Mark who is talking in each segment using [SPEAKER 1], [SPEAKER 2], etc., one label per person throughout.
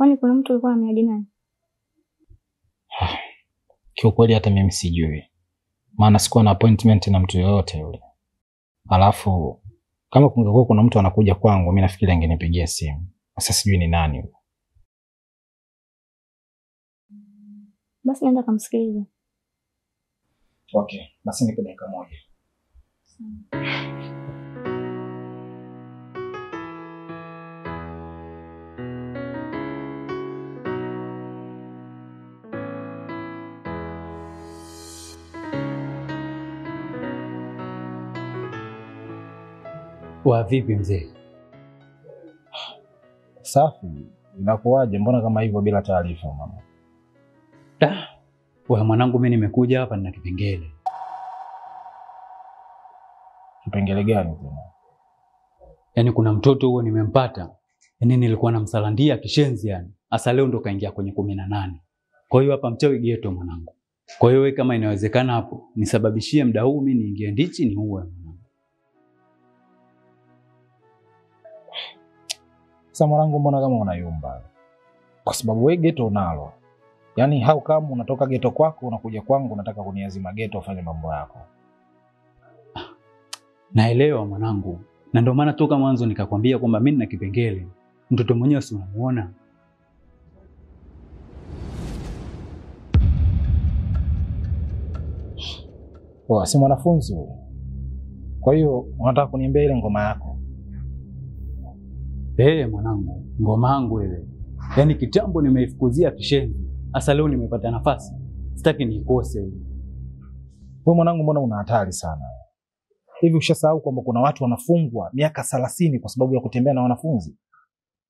[SPEAKER 1] Kwani kuna mtu alikuwa ameahidi naye?
[SPEAKER 2] Kiukweli hata mimi sijui. Maana sikuwa na appointment na mtu yoyote yule. Alafu kama kungekuwa kuna mtu anakuja kwangu, mimi nafikiri angenipigia simu. Sasa sijui ni nani yule.
[SPEAKER 1] Basi naenda kumsikiliza.
[SPEAKER 2] Okay, basi nipe dakika moja.
[SPEAKER 3] Wa vipi mzee?
[SPEAKER 2] Safi. Inakuwaje? Mbona kama hivyo bila taarifa mama?
[SPEAKER 3] Wewe mwanangu, mimi nimekuja hapa nina kipengele.
[SPEAKER 2] Kipengele gani tena?
[SPEAKER 3] Yaani kuna mtoto huo nimempata. Yaani nilikuwa namsalandia kishenzi yani. Asa leo ndo kaingia kwenye 18. Kwa hiyo hapa mchawi geto mwanangu. Kwa hiyo wewe kama inawezekana hapo nisababishie muda huu mimi niingie ndichi ni uwe mwanangu.
[SPEAKER 2] Sasa mwanangu, mbona kama unayumba? Kwa sababu wewe geto unalo. Yaani how come unatoka geto kwako unakuja kwangu unataka kuniazima geto ufanye mambo yako?
[SPEAKER 3] Naelewa mwanangu. Na ndio maana toka mwanzo nikakwambia kwamba mimi nina kipengele. Mtoto mwenyewe si unamuona.
[SPEAKER 2] Poa, si mwanafunzi huyo. Kwa hiyo unataka kuniambia ile ngoma yako?
[SPEAKER 3] Mwanangu, ngoma yangu ile. Yaani kitambo nimeifukuzia kishenzi. Asa leo nimepata nafasi. Sitaki nikose.
[SPEAKER 2] Wewe mwanangu, mbona una hatari sana? Hivi ushasahau kwamba kuna watu wanafungwa miaka 30 kwa sababu ya kutembea na wanafunzi?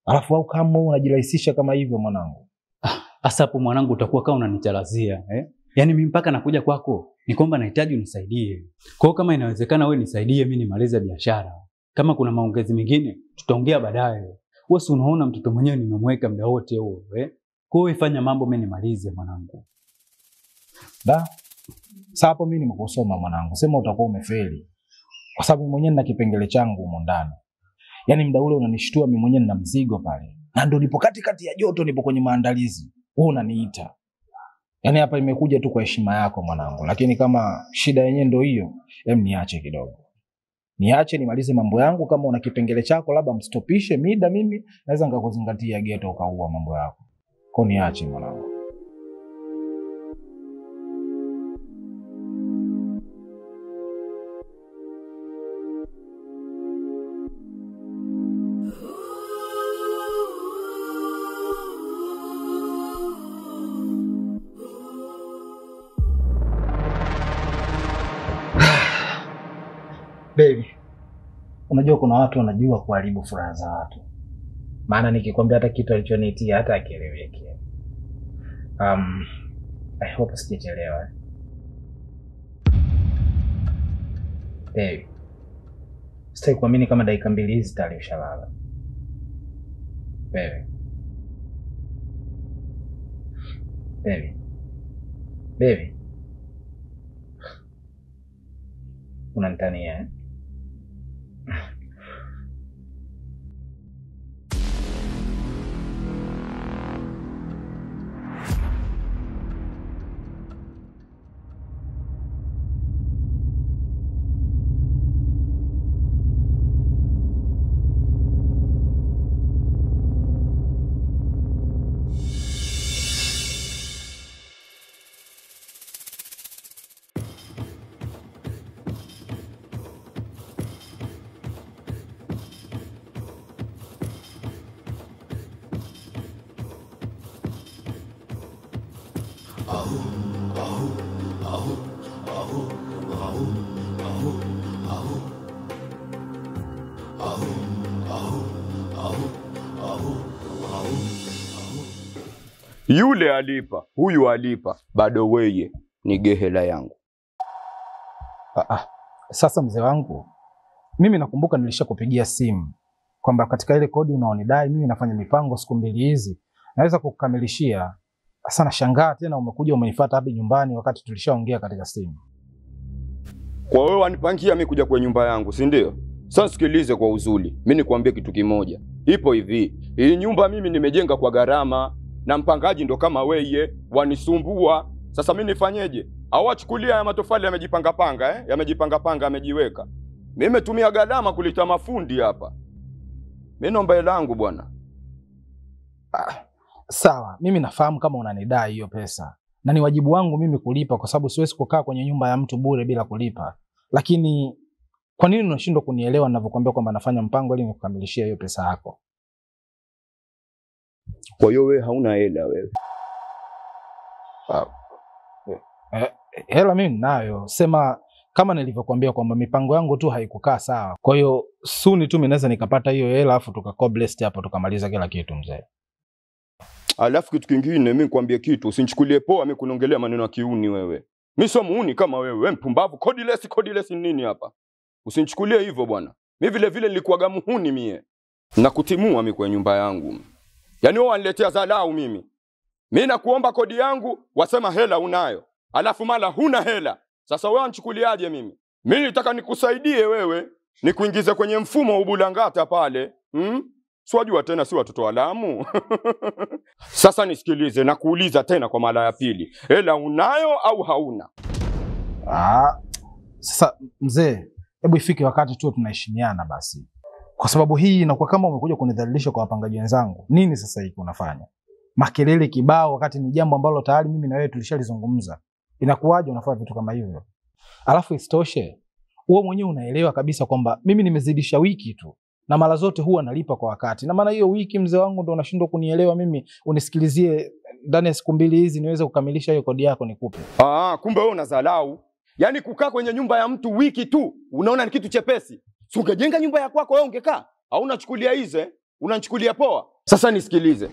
[SPEAKER 2] Alafu au kama unajirahisisha kama hivyo mwanangu?
[SPEAKER 3] Asa hapo mwanangu utakuwa kama unanichalazia, eh? Yaani mimi mpaka nakuja kwako ni kwamba nahitaji unisaidie. Kwa hiyo kama inawezekana wewe nisaidie mimi nimalize biashara. Kama kuna maongezi mengine tutaongea baadaye. Wewe si unaona mtoto mwenyewe nimemweka muda wote huo, eh? Kwa hiyo ifanya mambo mimi nimalize mwanangu.
[SPEAKER 2] Da. Sasa hapo mimi nimekusoma mwanangu. Sema utakuwa umefeli. Kwa sababu mimi mwenyewe nina kipengele changu huko ndani. Yaani muda ule unanishtua mimi mwenyewe nina mzigo pale. Na ndio nipo katikati ya joto, nipo kwenye maandalizi. Wewe unaniita. Yaani hapa imekuja tu kwa heshima yako mwanangu. Lakini kama shida yenyewe ndio hiyo, hem niache kidogo. Niache nimalize mambo yangu. Kama una kipengele chako labda mstopishe mida, mimi naweza nikakuzingatia geto ukaua mambo yako. Kwa niache mwanangu. Baby, unajua kuna watu wanajua kuharibu furaha za watu. Maana nikikwambia hata kitu alichoniitia hata akieleweki. I hope sijachelewa. Baby, sitaki kuamini kama dakika 2 hizi tayari ushalala. Baby. Baby. Baby. Unanitania eh?
[SPEAKER 4] Yule alipa, huyu alipa, bado weye ni gehela yangu.
[SPEAKER 2] Sasa mzee wangu, mimi nakumbuka nilishakupigia simu kwamba katika ile kodi unaonidai mimi nafanya mipango siku 2 hizi naweza kukukamilishia. Sasa nashangaa tena umekuja umenifuata hadi nyumbani wakati tulishaongea katika simu.
[SPEAKER 4] Kwa wewe wanipangia mimi kuja kwa nyumba yangu, si ndio? Sasa sikilize kwa uzuri, mimi nikwambie kitu kimoja. Ipo hivi, Hii nyumba mimi nimejenga kwa gharama na mpangaji ndo kama weye wanisumbua. Sasa mimi nifanyeje? Au achukulia ya matofali yamejipanga panga, eh? Yamejipanga panga yamejiweka. Mimi nimetumia gharama kulita mafundi hapa. Mimi naomba hela yangu bwana.
[SPEAKER 2] Sawa, mimi nafahamu kama unanidai hiyo pesa. Na ni wajibu wangu mimi kulipa kwa sababu siwezi kukaa kwenye nyumba ya mtu bure bila kulipa. Lakini kwa nini unashindwa kunielewa ninavyokuambia kwamba nafanya mpango ili nikukamilishie hiyo pesa yako?
[SPEAKER 4] Kwa hiyo wewe hauna hela wewe?
[SPEAKER 2] Hela mimi ninayo. Sema kama nilivyokuambia kwamba mipango yangu tu haikukaa sawa. Kwa hiyo soon tu mimi naweza nikapata hiyo hela afu tukakuwa blessed hapo tukamaliza kila kitu mzee.
[SPEAKER 4] Alafu kitu kingine mimi nikwambie kitu, usinichukulie poa mimi kunongelea maneno ya kiuni wewe. Mimi sio muuni kama wewe, wewe mpumbavu. Codiless, codiless ni nini hapa? Usinichukulie hivyo bwana. Mimi vile vile nilikuwaga muhuni mie. Nakutimua mimi kwa nyumba yangu. Yaani wewe waniletea dharau mimi. Mimi nakuomba kodi yangu, wasema hela unayo. Alafu mala huna hela. Sasa wewe unanichukuliaje mimi? Mimi nilitaka nikusaidie wewe, nikuingize kwenye mfumo ubulangata pale. Siwajua tena si watoto wa Lamu. Sasa nisikilize na kuuliza tena kwa mara ya pili. Hela unayo au hauna?
[SPEAKER 2] Sasa mzee, hebu ifike wakati tu tunaheshimiana basi. Kwa sababu hii inakuwa kama umekuja kunidhalilisha kwa wapangaji wenzangu. Nini sasa hiki unafanya? Makelele kibao wakati ni jambo ambalo tayari mimi na wewe tulishalizungumza. Inakuwaje unafanya vitu kama hivyo? Alafu isitoshe, wewe mwenyewe unaelewa kabisa kwamba mimi nimezidisha wiki tu. Na mara zote huwa nalipa kwa wakati. Na maana hiyo wiki mzee wangu ndo unashindwa kunielewa mimi, unisikilizie ndani ya siku mbili hizi niweze kukamilisha hiyo kodi yako nikupe.
[SPEAKER 4] Kumbe wewe unadharau. Yaani kukaa kwenye nyumba ya mtu wiki tu, unaona ni kitu chepesi. Si ungejenga nyumba ya kwako wewe ungekaa? Au unachukulia hizo? Unachukulia poa? Sasa nisikilize.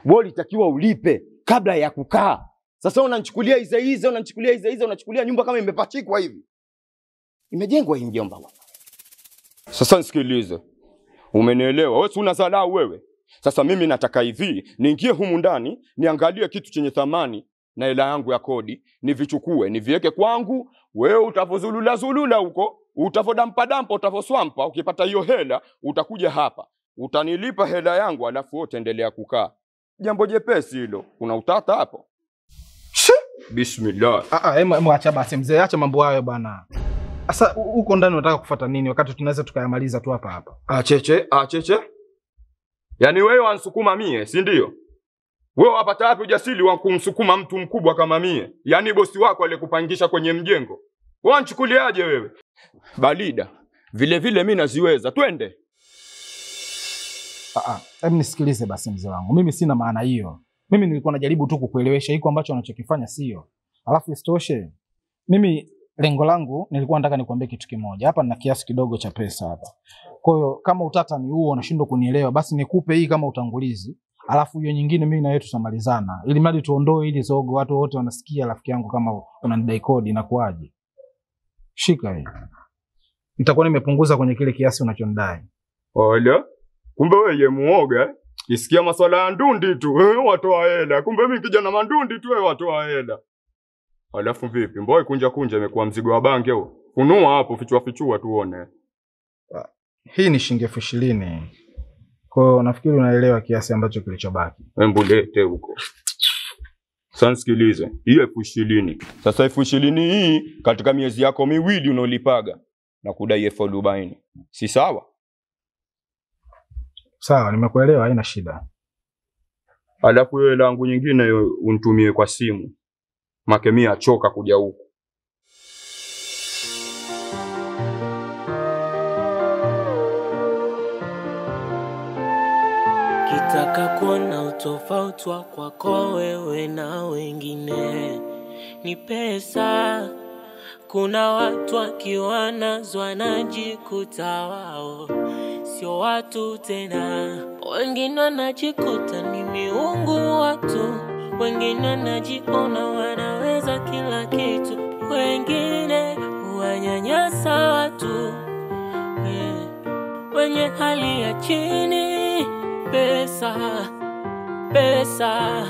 [SPEAKER 4] Wewe ulitakiwa ulipe kabla ya kukaa. Sasa unanichukulia hizo hizo, unanichukulia hizo hizo, unachukulia nyumba kama imepachikwa hivi. Imejengwa hii mjomba bwana. Sasa nisikilize. Umenielewa? Wewe si unadharau wewe. Sasa mimi nataka hivi, niingie humu ndani, niangalie kitu chenye thamani na hela yangu ya kodi, nivichukue, niviweke kwangu. Wewe utavozulula zulula huko, utavodampa dampa, utavoswampa, ukipata hiyo hela utakuja hapa, utanilipa hela yangu alafu wewe utaendelea kukaa. Jambo jepesi hilo. Kuna utata hapo? Bismillah.
[SPEAKER 2] Hebu acha basi mzee, acha mambo hayo bwana. Sasa huko ndani unataka kufuata nini wakati tunaweza tukayamaliza tu hapa hapa?
[SPEAKER 4] Acheche, acheche. Yaani wewe wansukuma mie, si ndio? Wewe wapata wapi ujasiri wa kumsukuma mtu mkubwa kama mie? Yaani bosi wako aliyekupangisha kwenye mjengo. Wewe unchukuliaje wewe? Balida, vile vile mimi naziweza. Twende.
[SPEAKER 2] Hebu nisikilize basi mzee wangu. Mimi sina maana hiyo. Mimi nilikuwa najaribu tu kukuelewesha hiko ambacho unachokifanya sio. Alafu isitoshe, mimi lengo langu nilikuwa nataka nikwambie kitu kimoja. Hapa nina kiasi kidogo cha pesa hapa. Kwa hiyo kama utata ni huo unashindwa kunielewa, basi nikupe hii kama utangulizi. Alafu hiyo nyingine mimi na wewe tutamalizana. Ili mradi tuondoe ili zogo, watu wote wanasikia rafiki yangu kama unanidai kodi inakuaje. Shika hii. Nitakuwa nimepunguza kwenye kile kiasi unachonidai.
[SPEAKER 4] Ole, kumbe wewe muoga. Isikia maswala ya ndundi tu, watoa hela. Kumbe mimi kijana mandundi tu, wewe watoa hela. Alafu vipi? Mbona kunja kunja imekuwa mzigo wa bange huo? Funua hapo, fichua fichua tuone.
[SPEAKER 2] Hii ni shilingi 20,000. Kwa hiyo nafikiri unaelewa kiasi ambacho kilichobaki.
[SPEAKER 4] Hebu lete huko. Sasa nisikilize. Hiyo 20,000. Sasa 20,000 hii katika miezi yako miwili unaolipaga na kudai 40,000. Si sawa?
[SPEAKER 2] Sawa, nimekuelewa, haina shida.
[SPEAKER 4] Alafu hiyo hela yangu nyingine unitumie kwa simu. Make achoka kuja huku.
[SPEAKER 5] Kitaka kuona utofauti kwako wewe na wengine ni pesa. Kuna watu wakiwa nazo wanajikuta wao sio watu tena. Wengine wanajikuta ni miungu watu, wengine wanajiona wanaweza kila kitu, wengine wanyanyasa watu wenye hali ya chini. Pesa, pesa,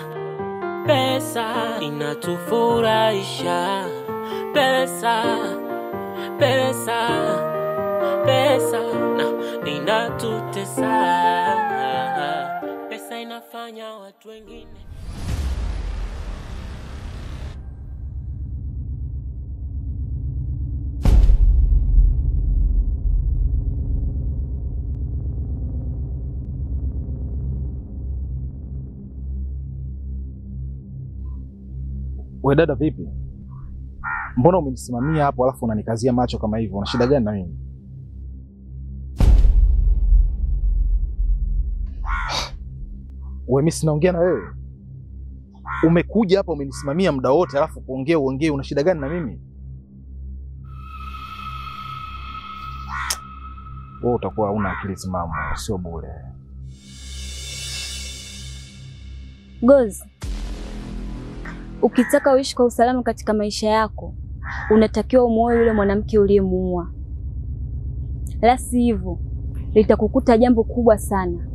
[SPEAKER 5] pesa inatufurahisha. Pesa, pesa, pesa na inatutesa. Inafanya watu wengine.
[SPEAKER 2] We dada vipi? Mbona umenisimamia hapo alafu unanikazia macho kama hivyo? Una shida gani na mimi? Wewe mimi sinaongea na wewe. Umekuja hapa umenisimamia muda wote alafu kuongea uongee, una shida gani na mimi? Wewe utakuwa huna akili timamu, sio bure.
[SPEAKER 6] Gozi, ukitaka uishi kwa usalama katika maisha yako, unatakiwa umuoe yule mwanamke uliyemuua. La si hivyo, litakukuta jambo kubwa sana.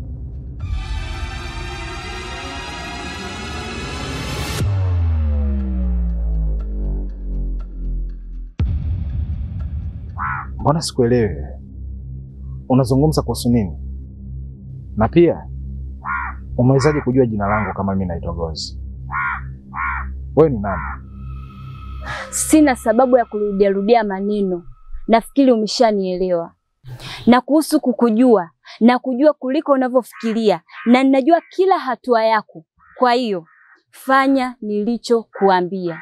[SPEAKER 2] Mbona sikuelewi? Unazungumza kuhusu nini? Na pia umewezaje kujua jina langu kama mimi naitwa Gozi? Wewe ni nani?
[SPEAKER 6] Sina sababu ya kurudia rudia maneno. Nafikiri umeshanielewa. Na kuhusu kukujua, na kujua kuliko unavyofikiria, na ninajua kila hatua yako. Kwa hiyo, fanya nilichokuambia.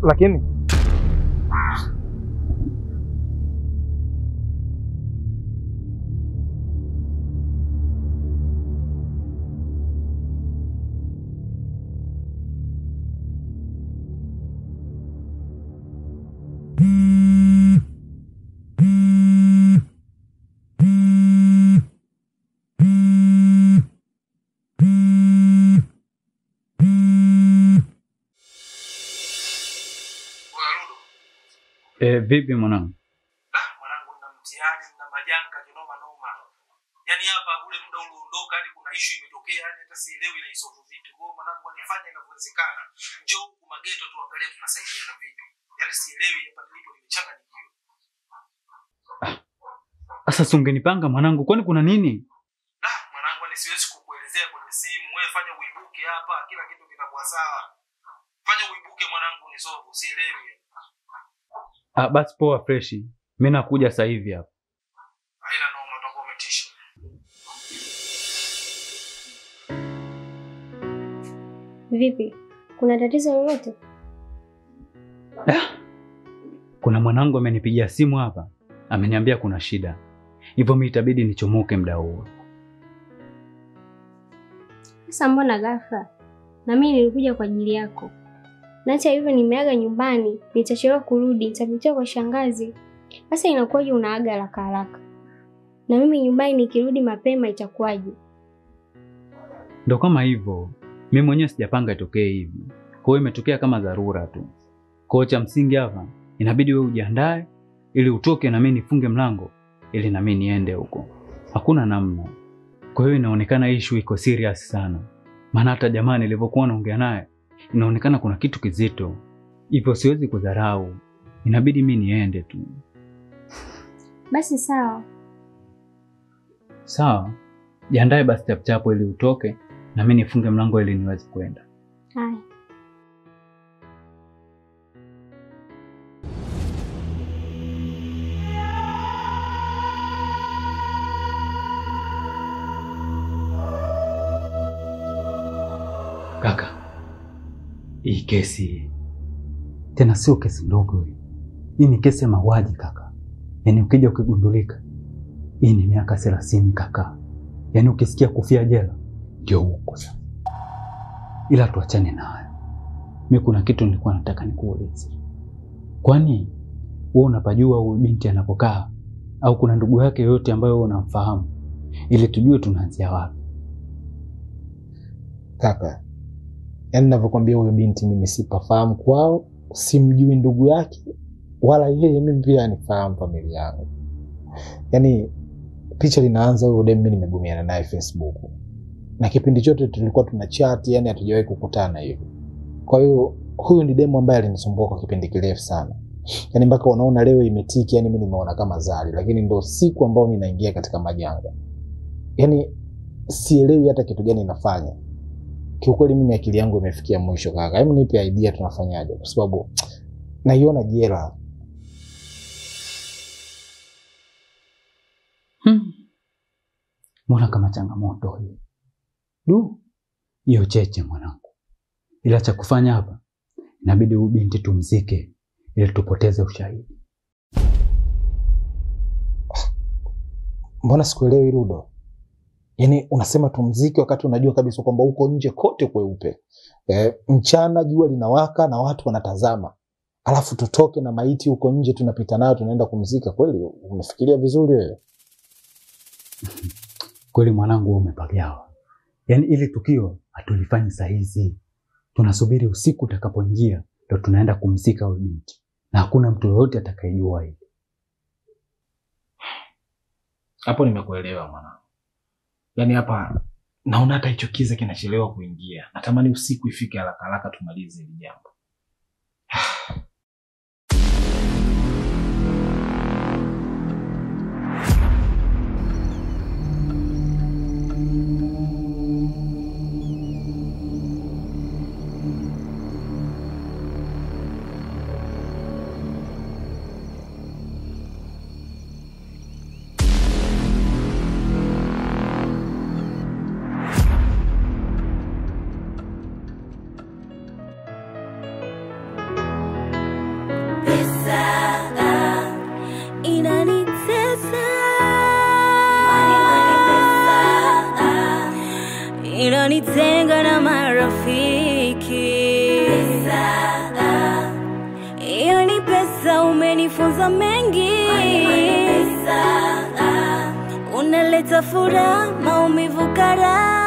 [SPEAKER 2] Lakini
[SPEAKER 3] vipi mwanangu?
[SPEAKER 2] Mwanangu nina mtihani, nina majanga kinoma noma. Yaani hapa ule muda ulioondoka yani kuna issue imetokea, yani hata sielewi inaisolve vipi. Kwa hiyo mwanangu anifanye inavyowezekana. Njoo huku mageto tuangalie tunasaidiana vipi. Yaani sielewi hapa nilipo nimechanganyikiwa.
[SPEAKER 3] Sasa si ungenipanga mwanangu, kwani kuna nini?
[SPEAKER 2] Mwanangu yani siwezi kukuelezea kwenye simu. Wewe fanya uibuke hapa, kila kitu kitakuwa sawa. Fanya uibuke mwanangu nisolve, sielewi.
[SPEAKER 3] Basi poa fresh. Mimi nakuja sasa hivi hapa.
[SPEAKER 2] Haina noma, utakuwa umetisha.
[SPEAKER 1] Vipi? Kuna tatizo lolote?
[SPEAKER 3] Kuna mwanangu amenipigia simu hapa. Ameniambia kuna shida. Hivyo mimi itabidi nichomoke muda huo.
[SPEAKER 1] Sasa mbona ghafla? Na mimi nilikuja kwa ajili yako. Na hata hivyo nimeaga nyumbani, nitachelewa kurudi, nitapitia kwa shangazi. Sasa inakuwaje unaaga haraka haraka? Na mimi nyumbani nikirudi mapema itakuwaje?
[SPEAKER 3] Ndio kama hivyo. Mimi mwenyewe sijapanga itokee hivi. Kwa hiyo imetokea kama dharura tu. Kwa hiyo cha msingi hapa inabidi wewe ujiandae ili utoke na mimi nifunge mlango ili na mimi niende huko. Hakuna namna. Kwa hiyo inaonekana issue iko serious sana. Maana hata jamani nilivyokuwa naongea naye inaonekana kuna kitu kizito. Hivyo siwezi kudharau. Inabidi mimi niende tu.
[SPEAKER 1] Basi sawa.
[SPEAKER 3] Sawa. Jiandae basi chap chapo ili utoke na mimi nifunge mlango ili niweze kwenda.
[SPEAKER 1] Haya.
[SPEAKER 3] Kaka, hii kesi tena sio kesi ndogo hii. Hii ni kesi ya mauaji kaka. Yaani ukija ukigundulika, hii ni miaka 30 kaka. Yaani ukisikia kufia jela ndio huko sasa. Ila tuachane na hayo. Mimi kuna kitu nilikuwa nataka nikuulize. Kwani wewe unapajua huyu binti anapokaa au kuna ndugu yake yoyote ambayo wewe unamfahamu ili tujue tunaanzia wapi?
[SPEAKER 2] Kaka, yaani ninavyokuambia huyo binti mimi sipafahamu kwao, simjui ndugu yake wala yeye mimi pia anifahamu familia yangu. Yaani Picha linaanza huyo demu mimi nimegumiana naye Facebook. Na kipindi chote tulikuwa tuna chat, yani hatujawahi kukutana hivi. Kwa hiyo huyu ni demu ambaye alinisumbua kwa kipindi kirefu sana. Yaani mpaka unaona leo imetiki, yani mimi nimeona kama zali, lakini ndo siku ambayo mimi naingia katika majanga. Yaani sielewi hata kitu gani nafanya. Kiukweli mimi akili yangu imefikia mwisho kaka. Hebu nipe idea tunafanyaje, kwa sababu naiona jela.
[SPEAKER 3] Mbona kama changamoto hii? Du, hiyo cheche mwanangu. Ila cha kufanya hapa inabidi huyu binti tumzike ili tupoteze ushahidi.
[SPEAKER 2] Mbona sikuelewi Rudo? Yaani unasema tumzike wakati unajua kabisa kwamba huko nje kote kweupe. Mchana jua linawaka na watu wanatazama. Alafu tutoke na maiti huko nje tunapita nayo tunaenda kumzika. Kweli umefikiria vizuri wewe?
[SPEAKER 3] Kweli mwanangu wewe umepagawa. Yaani ili tukio hatulifanyi saa hizi. Tunasubiri usiku utakapoingia ndio tunaenda kumzika huyo binti. Na hakuna mtu yoyote atakayejua hili.
[SPEAKER 2] Hapo nimekuelewa mwanangu. Yaani hapa naona hata hicho kiza kinachelewa kuingia. Natamani usiku ifike haraka haraka tumalize hili jambo.
[SPEAKER 6] Inanitenga na marafiki. Pesa, hiyo ni pesa, umenifunza mengi. Pesa, unaleta furaha, maumivu kara.